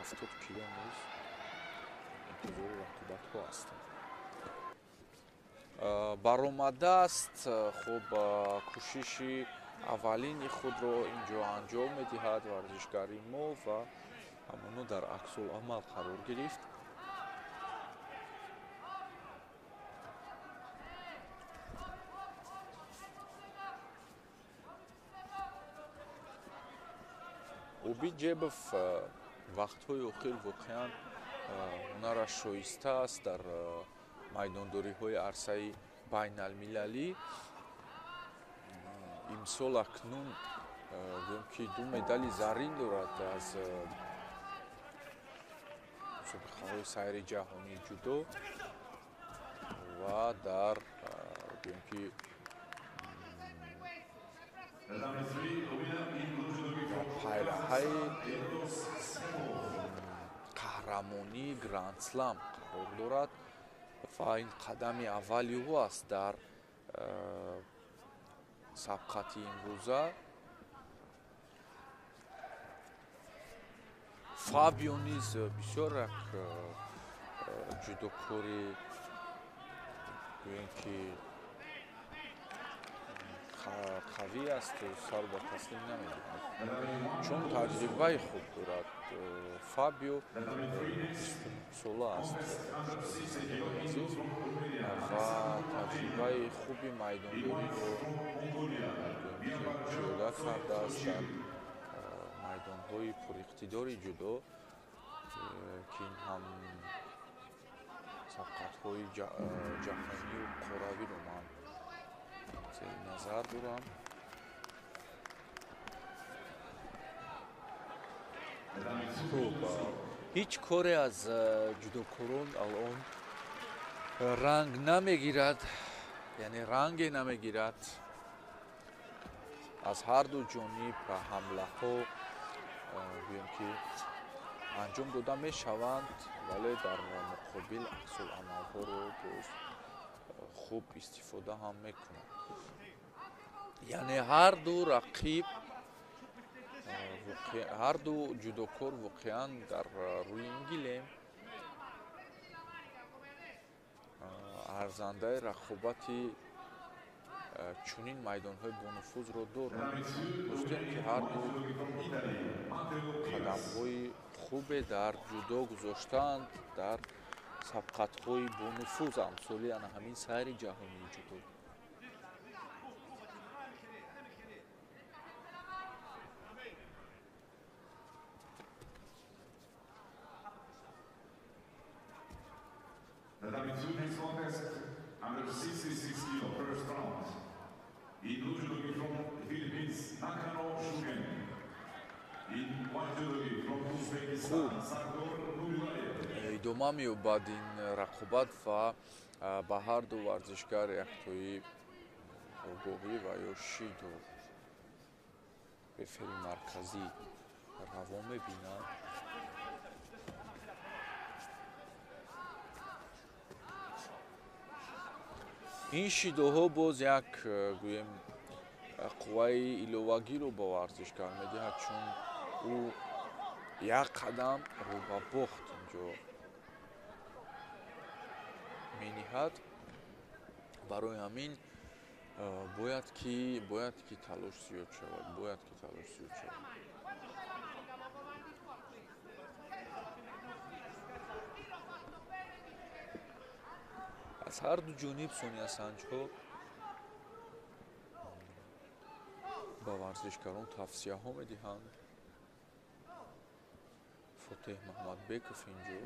70 кило низ интизори рақобатҳо ҳастанд. Баромадааст, хуб, кӯшиши аввалини худро инҷо анҷом медиҳад варзишгари мо ва ҳамоно дар аксуламал қарор гирифт. Обиджебов вақтҳои охир воқеан ҳунараш шоиста аст дар майдондориҳои арсаи байналмилалӣ. Имсол акнун гӯем ки 2 медали заррин дорад аз мусобиқаҳои сайри ҷаҳонии ҷудо ва дар гӯем ки пайраҳаи қаҳрамонии Гранд-Слам қарор дорад ва ин қадами аввали ӯ аст дар сабқати имрӯза. Фабио низ бисёр як ҷудокори гӯем ки қавӣ аст, сар ба таслим намедиҳад, чун таҷрибаи хуб дорад. Фабио 29 сола аст азиз ва таҷрибаи хуби майдондориро пиёда кардааст дар майдонҳои пуриқтидори ҷудо, ки ин ҳам сабқатҳои ҷаҳонию қоравиро ман зери назар дорам. Хуб, ҳеҷ коре аз ҷудокорон алон ранг намегирад, яъне ранге намегирад. Аз ҳар ду ҷониб ҳамлаҳо гӯем ки анҷом дода мешаванд, вале дар муқобил аксуламалҳоро боз хуб истифода ҳам мекунанд. Яъне ҳар ду рақиб, ҳар ду ҷудокор воқеан дар рӯи ин гилем арзандаи рақобати чунин майдонҳои бонуфузро доранд. Гуфтем ки ҳар ду қадамҳои хубе дар ҷудо гузоштаанд дар сабқатҳои бонуфуз, амсоли ана ҳамин сайри ҷаҳонии ҷудо. Tatami 2 next contest under 66 kilo first round. In blue judogi from Philippines, Nakano Shugen. In white judogi from Uzbekistan, Sardor Nurillayev. Идома меёбад ин рақобат ва ба ҳар ду варзишгар яктои огоҳӣ ва ё шиду рефери марказӣ раво мебинад. Ин шидоҳо боз як гӯем қувваи иловагиро ба варзишгар медиҳад, чун ӯ як қадам рӯ ба бохт инҷо мениҳад. Барои ҳамин бояд ки талош зиёд шавад, бояд ки талош зиёд шавад. Аз ҳар ду ҷониб сониясанҷҳо ба варзишгарон тавсияҳо медиҳанд. Фотеҳ Маҳмадбеков инҷо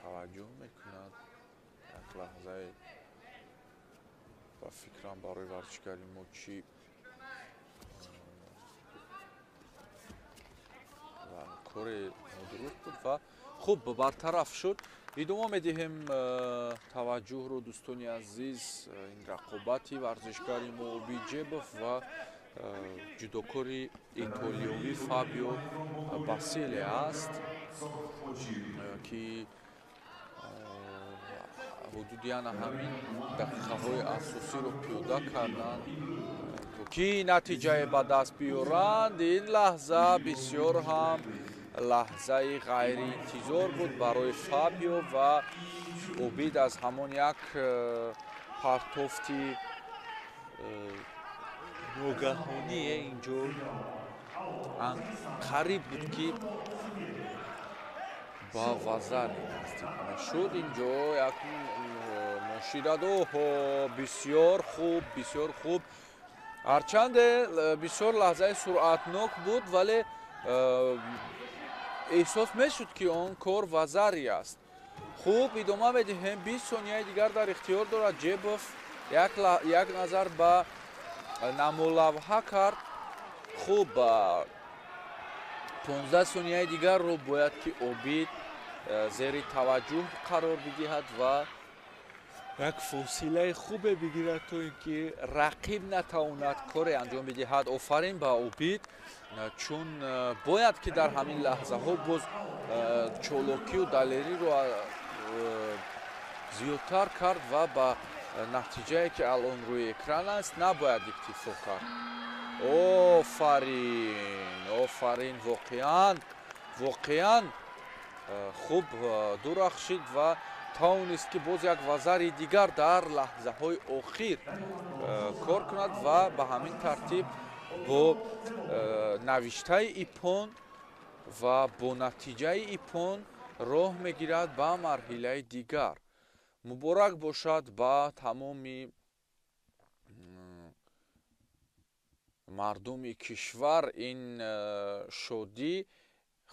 таваҷҷӯҳ мекунад. Як лаҳзае ба фикрам барои варзишгари мо чӣ ва кори нодуруст буд ва хуб бартараф шуд. Идома медиҳем таваҷҷӯҳро, дӯстони азиз, ин рақобати варзишгари мо Обиджебов ва ҷудокори итолиёвӣ Фабио Басиле аст, ки ҳудуди ана ҳамин дақиқаҳои асосиро пиёда карданд то ки натиҷае ба даст биёранд. Ин лаҳза бисёр ҳам Лаҳзаи ғайриинтизор буд барои Фабио ва Обид аз ҳамон як партофти ногаҳоние инҷо қариб буд, ки ба вазари наздик мешуд. Инҷо як моширад. Оҳо, бисёр хуб, бисёр хуб. Ҳарчанде бисёр лаҳзаи суръатнок буд, вале эҳсос мешуд, ки он кор вазари аст. Хуб, идома медиҳем. 20 сонияи дигар дар ихтиёр дорад Ҷебов. Як назар ба намолавҳа кард. Хуб, 15 сонияи дигарро бояд ки Обид зери таваҷҷӯҳ қарор бидиҳад ва як фосилаи хубе бигирад, то ин ки рақиб натавонад коре анҷом бидиҳад. Офарин ба Обид, чун бояд ки дар ҳамин лаҳзаҳо боз чолокию далериро зиёдтар кард ва ба натиҷае, ки алон рӯи экран аст, набояд иктифо кард. Офарин, офарин, воқеан, воқеан хуб дурахшид ва тавонист, ки боз як вазари дигар дар лаҳзаҳои охир кор кунад ва ба ҳамин тартиб бо навиштаи иппон ва бо натиҷаи иппон роҳ мегирад ба марҳилаи дигар. Муборак бошад ба тамоми мардуми кишвар ин шодӣ.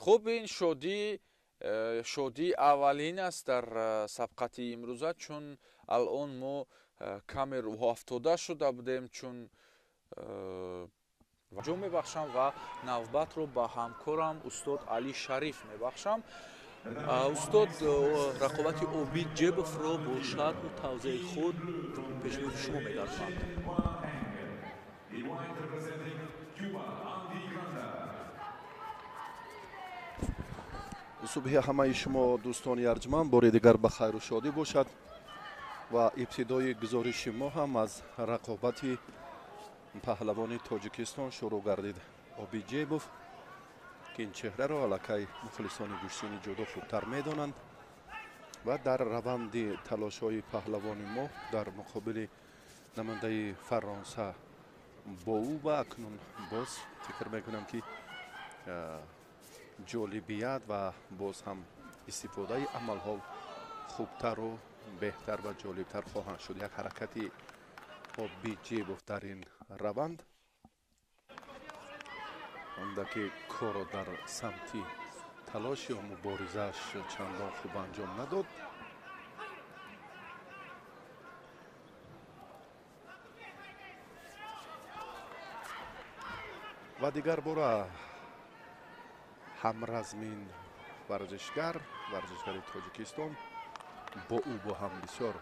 Хуб, ин шодии аввалин аст дар сабқати имрӯза, чун алон мо каме рӯҳафтода шуда будем, чун ҷо мебахшам ва навбатро ба ҳамкорам устод Али Шариф мебахшам. Устод, рақобати Обид Ҷебовро бо шарҳу тавзеҳи худ пешниҳоди шумо мегардонам. Субҳи ҳамаи шумо, дӯстони арҷманд, бори дигар ба хайру шодӣ бошад ва ибтидои гузориши мо ҳам аз рақобати паҳлавони Тоҷикистон шурӯъ гардид. Обид Ҷебов, ки ин чеҳраро аллакай мухлисони гӯштини ҷудо хубтар медонанд, ва дар раванди талошҳои паҳлавони мо дар муқобили намояндаи Фаронса бо ӯ ва акнун боз фикр мекунам, ки ҷолибият ва боз ҳам истифодаи амалҳо хубтару беҳтар ва ҷолибтар хоҳанд шуд. Як ҳаракати Обид Ҷебов дар ин раванд, онда ки корро дар самти талош ё муборизааш чандон хуб анҷом надод. Ва дигар бора ҳамразмин варзишгар, варзишгари Тоҷикистон бо ӯ бо ҳам бисёр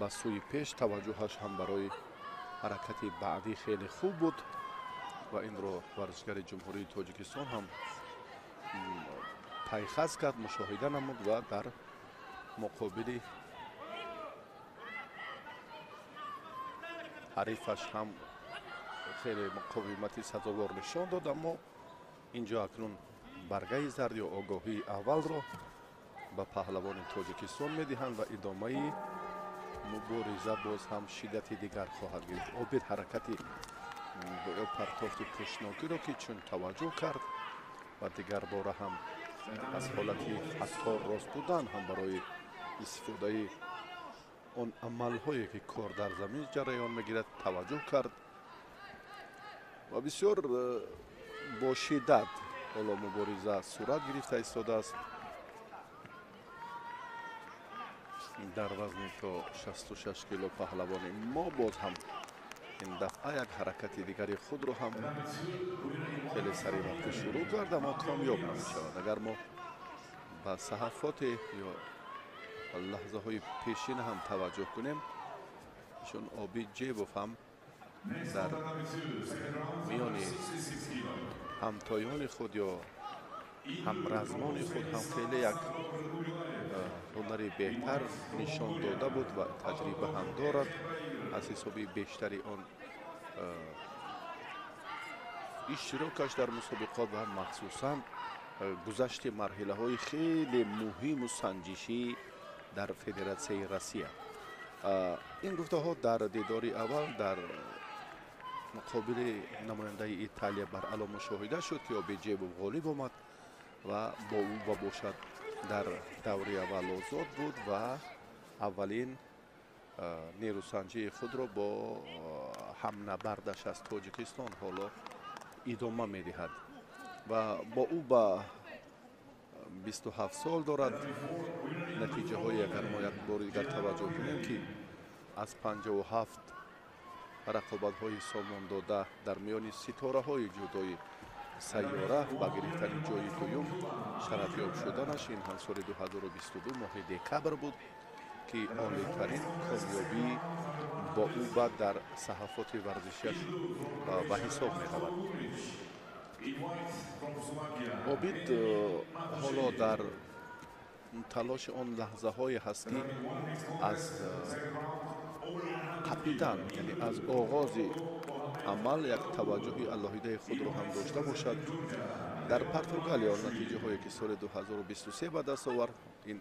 ба сӯи пеш, таваҷҷӯҳаш ҳам барои ҳаракати баъдӣ хеле хуб буд ва инро варзишгари Ҷумҳурии Тоҷикистон ҳам пайхаз кард, мушоҳида намуд ва дар муқобили ҳарифаш ҳам хеле муқовимати сазовор нишон дод. Аммо инҷо акнун баргаи зард ё огоҳии аввалро ба паҳлавони Тоҷикистон медиҳанд ва идомаи мубориза боз ҳам шиддати дигар хоҳад гирифт. Обид ҳаракати ё партофти пушнокиро, ки чун таваҷҷӯҳ кард ва дигар бора ҳам аз ҳолати аттор рост будан ҳам барои истифодаи он амалҳое, ки кор дар замин ҷараён мегирад, таваҷҷӯҳ кард ва бисёр бо шиддат ҳоло мубориза сурат гирифта истодааст. Дар вазни то 66 кило паҳлавони мо боз ҳам ин дафъа як ҳаракати дигари худро ҳам хеле саривақтӣ шурӯъ кард, аммо комёб намешавад. Агар мо ба саҳафоте ё лаҳзаҳои пешин ҳам таваҷҷӯҳ кунем, чун Обид Ҷебов ҳам дар миёни ҳамтоёни худ ё ҳамразмони худ ҳам хеле як ҳунари беҳтар нишон дода буд ва таҷриба ҳам дорад. Аз ҳисоби бештари он иштирокаш дар мусобиқот ва махсусан Гузашти марҳилаҳои хеле муҳиму санҷишӣ дар Федератсияи Россия. Ин гуфтаҳо дар дидори аввал дар муқобили намояндаи Италия баръало мушоҳида шуд, ки Обиджебов ғолиб омад ва бо ӯ ба бошад дар даври аввал озод буд ва аввалин нерӯсанҷии худро бо ҳамнабардаш аз Тоҷикистон ҳоло идома медиҳад ва бо ӯ ба 27 сол дорад. Натиҷаҳое агар мо як бори дигар таваҷҷӯҳ кунем, ки аз 57 рақобатҳои сомондода дар миёни ситораҳои ҷудои сайёра ба гирифтани ҷои дуюм шарафёб шуданаш, ин ҳам соли 2022 моҳи декабр буд, ки олитарин комёбӣ бо ӯ ба дар саҳафоти варзишиаш ба ҳисоб меравад. Обид ҳоло дар талоши он лаҳзаҳое ҳаст, ки аз қапидан, яъне аз оғози амал як таваҷҷӯҳи алоҳидаи худро ҳам дошта бошад. Дар Португалия натиҷаҳое ки соли 2023 ба даст овард, ин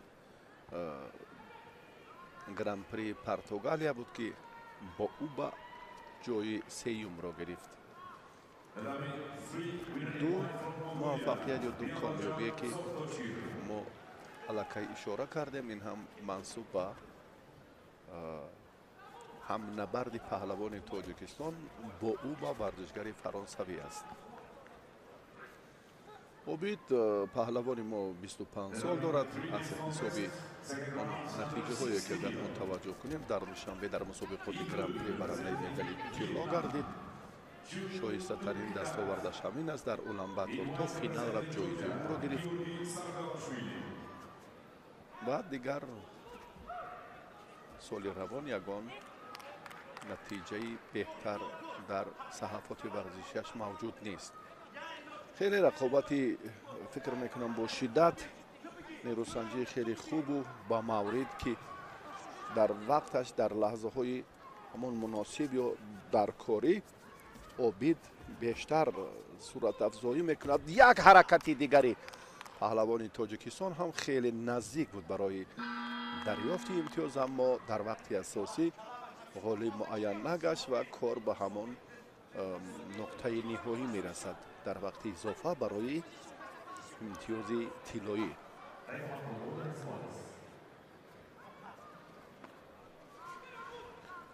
Гран-при Португалия буд, ки бо ӯ ба ҷои сеюмро гирифт. Ду муваффақият ё ду комёбие ки мо аллакай ишора кардем, ин ҳам мансуб ба ҳамнабарди паҳлавони Тоҷикистон бо ӯ ба варзишгари фаронсавӣ аст. Обид паҳлавони мо 25 сол дорад. Аз ҳисоби он натиҷаҳое ки агар мо таваҷҷӯҳ кунем, дар Душанбе дар мусобиқоти Гран-при барандаи медали тилло гардид. Шоистатарин дастовардаш ҳамин аст. Дар Улан-Батор то финал рафт, ҷои дуюмро гирифт ва дигар соли равон ягон натиҷаи беҳтар дар саҳафоти варзишиаш мавҷуд нест. Хеле рақобати фикр мекунам бо шиддат, нерӯсанҷии хеле хубу ба маврид, ки дар вақташ дар лаҳзаҳои ҳамон муносиб ё даркорӣ Обид бештар суратафзоӣ мекунад. Як ҳаракати дигари паҳлавони Тоҷикистон ҳам хеле наздик буд барои дарёфти имтиёз, аммо дар вақти асосӣ ғолиб муайян нагашт ва кор ба ҳамон нуқтаи ниҳоӣ мерасад дар вақти изофа барои имтиёзи тиллоӣ.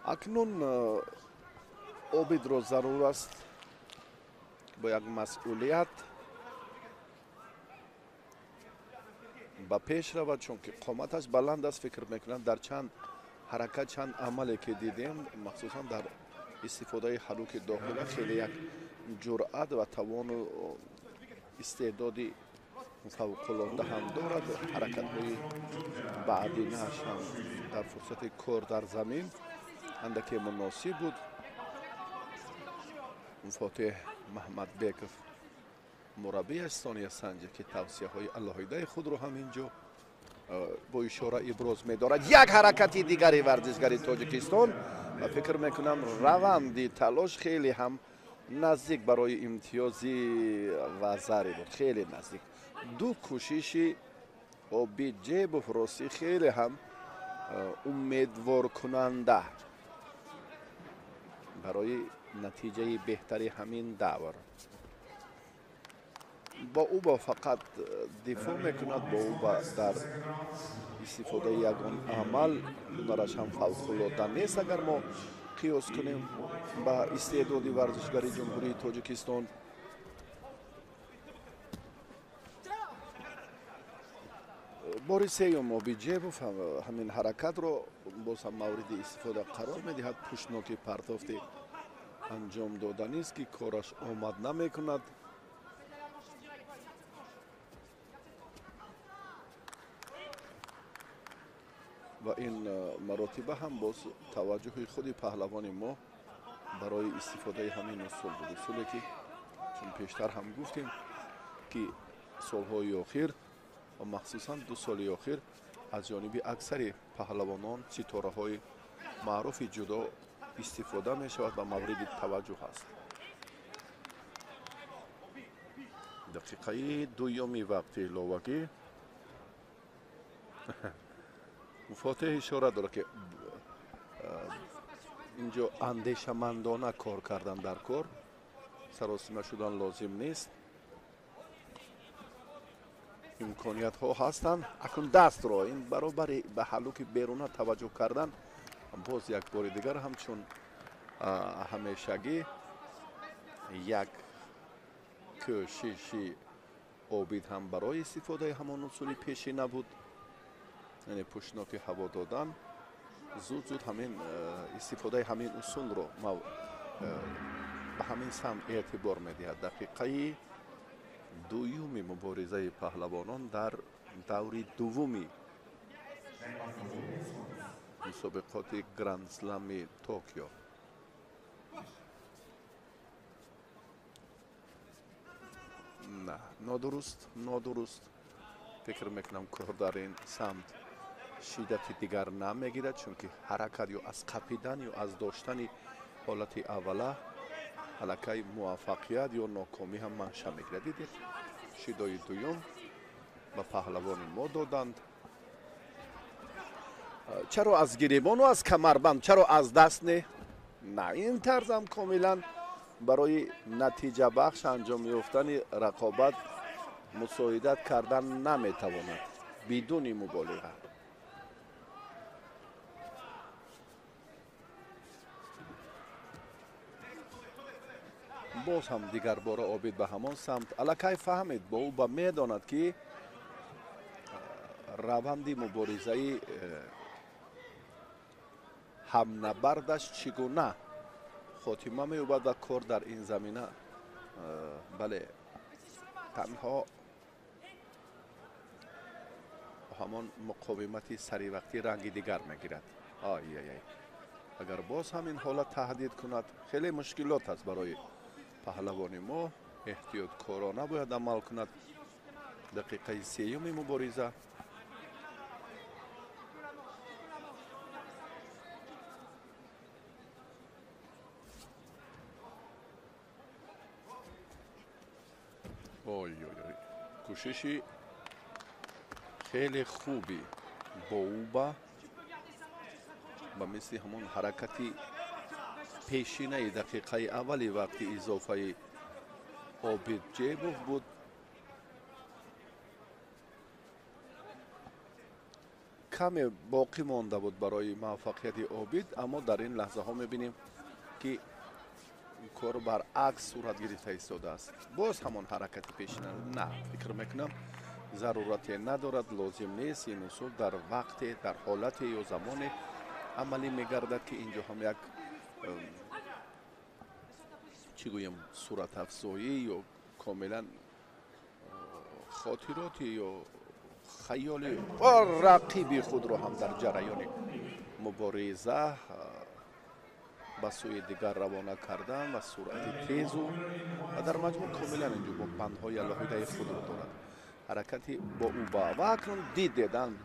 Акнун Обидро зарур аст бо як масъулият ба пеш равад, чунки қоматаш баланд аст. Фикр мекунам дар чанд ҳаракат, чанд амале ки дидем, махсусан дар истифодаи ҳалуки дохила хеле як ҷуръат ва тавону истеъдоди фавқулода ҳам дорад. Ҳаракатҳои баъдинааш ҳам дар фурсати кор дар замин андаке муносиб буд. Фотеҳ Маҳмадбеков мураббиаш Сония Санҷа, ки тавсияҳои алоҳидаи худро ҳам инҷо бо ишора иброз медорад. Як ҳаракати дигари варзишгари Тоҷикистон ва фикр мекунам раванди талош хеле ҳам наздик барои имтиёзи вазаре буд, хеле наздик. Ду кӯшиши Обиджебов ростӣ хеле ҳам умедворкунанда барои натиҷаи беҳтари ҳамин давр. Бо ӯ ба фақат дифоъ мекунад, бо ӯ ба дар истифодаи ягон амал ҳунараш ҳам фавқулода нест. Агар мо қиёс кунем ба истеъдоди варзишгари Ҷумҳурии Тоҷикистон, бори сеюм Обиджебов ҳамин ҳаракатро боз ҳам мавриди истифода қарор медиҳад. Пуштноки партофти анҷом доданист, ки кораш омад намекунад. Ва ин маротиба ҳам боз таваҷҷӯҳи худи паҳлавони мо барои истифодаи ҳамин усул буд, усуле ки чун пештар ҳам гуфтем, ки солҳои охир ва махсусан 2 соли охир аз ҷониби аксари паҳлавонон, ситораҳои маъруфи ҷудо истифода мешавад ва мавриди таваҷҷӯҳ аст. Дақиқаи дуюми вақти иловагӣ. Муфотиҳ ишора дорад, ки инҷо андешамандона кор кардан дар кор, саросима шудан лозим нест. Имкониятҳо ҳастанд. Акнун дастро ин баробари ба ҳаллуки беруна таваҷҷӯҳ кардан, боз як бори дигар ҳамчун ҳамешагӣ як кӯшиши Обид ҳам барои истифодаи ҳамон усули пешина буд, яъне пӯшноки ҳаво додан. Зуд-зуд ҳамин истифодаи ҳамин усулро ба ҳамин самт эътибор медиҳад. Дақиқаи дуюми муборизаи паҳлавонон дар даври дуввуми мусобиқоти Грандслами Токио. На, нодуруст, нодуруст. Фикр мекунам, кор дар ин самт шиддати дигар намегирад, чунки ҳаракат ё аз қапидан ё аз доштани ҳолати аввала аллакай муваффақият ё нокомӣ ҳам манша мегирад. Дидед, шидои дуюм ба паҳлавони мо доданд. Чаро аз гиребону аз камарбанд, чаро аз даст не? На, ин тарзам комилан барои натиҷабахш анҷом ёфтани рақобат мусоидат кардан наметавонад бидуни муболиға. Боз ҳам дигарбора Обид ба ҳамон самт. Аллакай фаҳмид, бо ӯ ба медонад, ки раванди муборизаи ҳамнабардаш чӣ гуна хотима меёбад ва кор дар ин замина, бале, танҳо ҳамон муқовимати саривақтӣ ранги дигар мегирад. Ай-ай-ай, агар боз ҳам ин ҳолат таҳдид кунад, хеле мушкилот аст барои паҳлавони мо. Эҳтиёткорона бояд амал кунад. Дақиқаи сеюми мубориза. Ой-ой-ой, кӯшиши хеле хуби Боуба ба мисли ҳамон ҳаракати пешинаи дақиқаи аввали вақти изофаи Обид Ҷебов буд. Каме боқӣ монда буд барои муваффақияти Обид, аммо дар ин лаҳзаҳо мебинем, ки кор баръакс сурат гирифта истодааст. Боз ҳамон ҳаракати пешина. На, фикр мекунам, зарурате надорад, лозим нест. Ин усул дар вақте, дар ҳолате ё замоне амалӣ мегардад, ки инҷо ҳам як чӣ гӯям, суратафзоӣ ё комилан хотироти ё хаёли рақиби худро ҳам дар ҷараёни мубориза ба сӯи дигар равона кардан ва суръати тезу ва дар маҷмӯъ комилан инҷо бо бандҳои алоҳидаи худро дорад ҳаракати бо ӯ. Ва акнун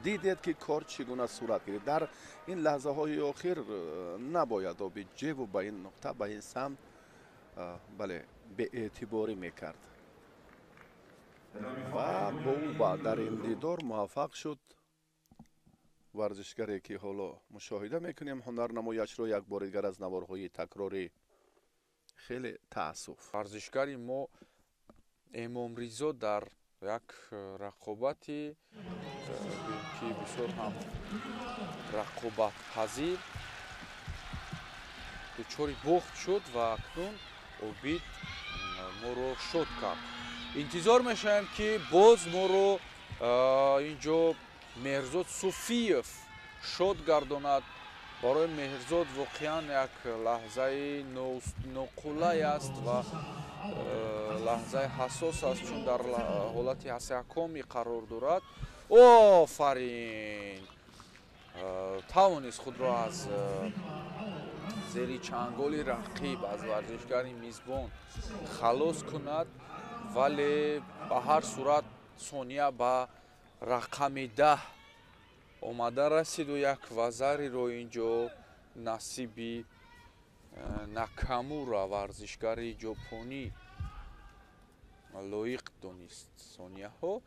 дидед, ки кор чӣ гуна сурат гирифт. Дар ин лаҳзаҳои охир набояд Обид Ҷебов ба ин нуқта, ба ин самт, бале, беэътиборӣ мекард ва бо ӯ дар ин дидор муваффақ шуд. Варзишгаре, ки ҳоло мушоҳида мекунем ҳунарнамояшро як бори дигар аз наворҳои такрорӣ, хеле таассуф. Варзишгари мо Эмомризо дар як рақобати ки бисёр ҳам рақобатпазир дучори бохт шуд ва акнун Обид моро шод кард. Интизор мешавем, ки боз моро инҷо Меҳрзод Суфиев шод гардонад. Барои Меҳрзод воқеан як лаҳзаи ноқулай аст ва лаҳзаи ҳассос аст, чун дар ҳолати ҳассякомӣ қарор дорад. Офарин! Тавонист худро аз зери чанголи рақиб, аз варзишгари мизбон халос кунад, вале ба ҳар сурат сония ба рақами 10 омада расиду як вазариро инҷо насиби Накамура, варзишгари ҷопонӣ, Лоиқ донист сонияҳо.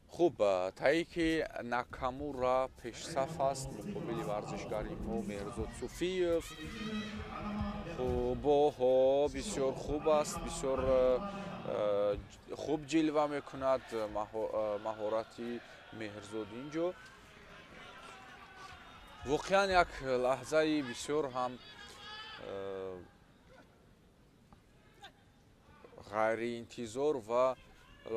Хуб, Таики Накамура пешсаф аст муқобили варзишгари мо Меҳрзод Суфиев. Хуб, оҳо, бисёр хуб аст, бисёр хуб ҷилва мекунад маҳорати Меҳрзод инҷо. Воқеан як лаҳзаи бисёр ҳам ғайриинтизор ва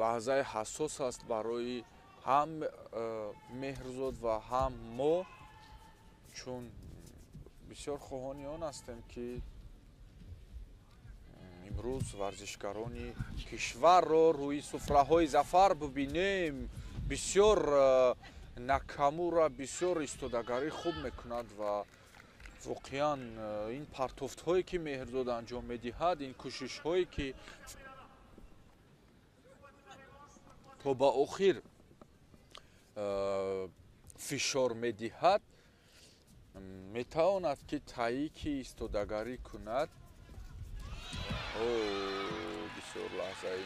лаҳзаи ҳассос аст барои ҳам Меҳрзод ва ҳам мо, чун бисёр хоҳони он ҳастем, ки имрӯз варзишгарони кишварро рӯи суфраҳои зафар бибинем. Бисёр Накамура бисёр истодагарӣ хуб мекунад ва воқеан ин партофтҳое, ки Меҳрзод анҷом медиҳад, ин кӯшишҳое, ки то ба охир фишор медиҳад, метавонад, ки Таики истодагарӣ кунад. Бисёр лаҳзаи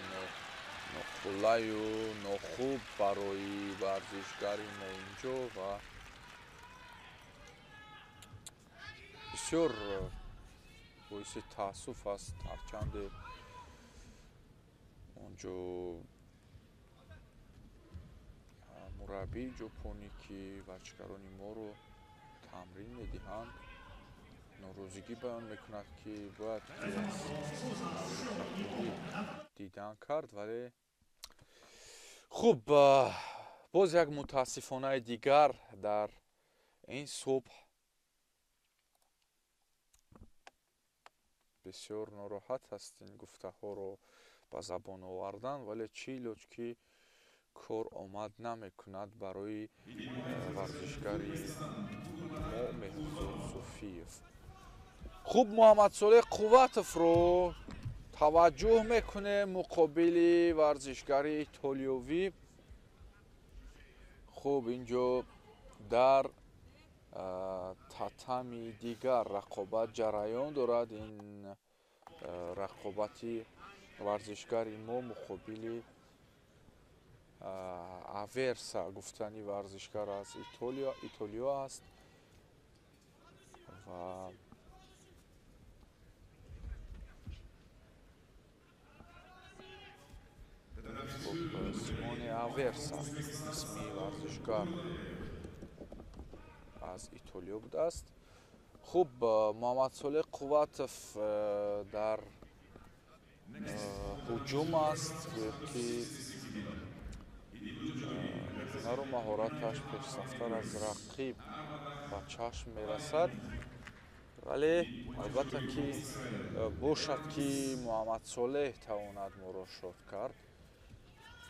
нохулаю нохуб барои варзишгари мо инҷо ва бисёр боиси таассуф аст, ҳарчанде онҷо мураббии ҷопонӣ, ки варзишгарони моро тамрин медиҳанд, норозигӣ баён мекунад, ки бояд дидан кард, вале хуб, боз як мутаассифонаи дигар дар ин субҳ. Бисёр нороҳат ҳаст ин гуфтаҳоро ба забон овардан, вале чӣ илоҷ, ки кор омад намекунад барои варзишгари мо Меҳрзод Суфиев. Хуб, Муҳаммадсолеҳ Қувватовро таваҷҷӯҳ мекунем муқобили варзишгари итолиёвӣ. Хуб, инҷо дар татами дигар рақобат ҷараён дорад. Ин рақобати варзишгари мо муқобили Аверса гуфтани варзишгар аз Итолиё аст ва Симоне Аверса исми варзишгар аз Итолиё будааст. Хуб, Муҳаммадсолеҳ Қувватов дар ҳуҷум аст, ки ҳунару маҳораташ пешсафтар аз рақиб ба чашм мерасад, вале албатта ки бошад, ки Муҳаммадсолеҳ тавонад моро шод кард,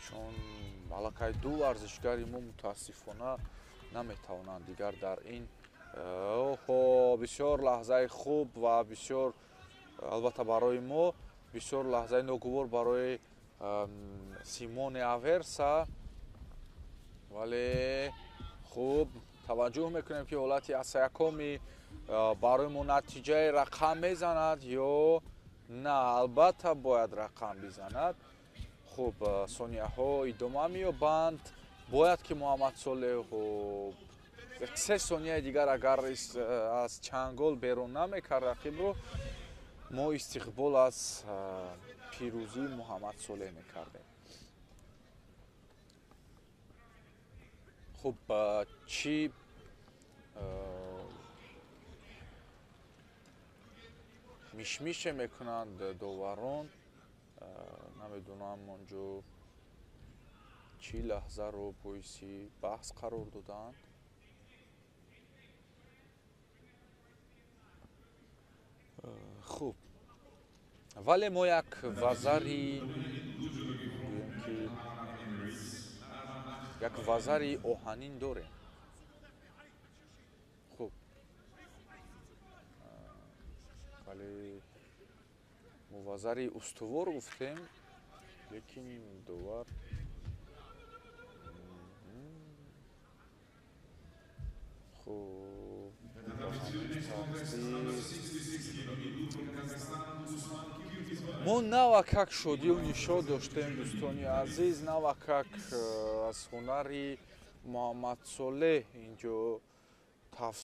чун аллакай ду варзишгари мо мутаассифона наметавонанд дигар дар ин. Оҳо, бисёр лаҳзаи хуб ва бисёр албатта барои мо бисёр лаҳзаи ногувор барои Симоне Аверса, вале хуб таваҷҷӯҳ мекунем, ки ҳолати асаякоми барои мо натиҷаи рақам мезанад ё на. Албатта бояд рақам бизанад. Хуб, сонияҳо идома меёбанд. Бояд ки Муҳаммадсолеҳ 3 сонияи дигар агар аз чангол берун намекард рақибро, мо истиқбол аз пирӯзии Муҳаммадсолеҳ мекардем. Хуб, чӣ мишмише мекунанд доварон, намедонам онҷо чӣ лаҳзаро боиси баҳс қарор доданд. Хуб, вале мо як вазари, гӯем ки як вазари оҳанин дорем. Хуб, вале мо вазари устувор гуфтем, лекин довар хуб мо Мо навакак шодию нишод доштем, дӯстони азиз, навакак аз ҳунари Муҳаммадсолеҳ инҷо.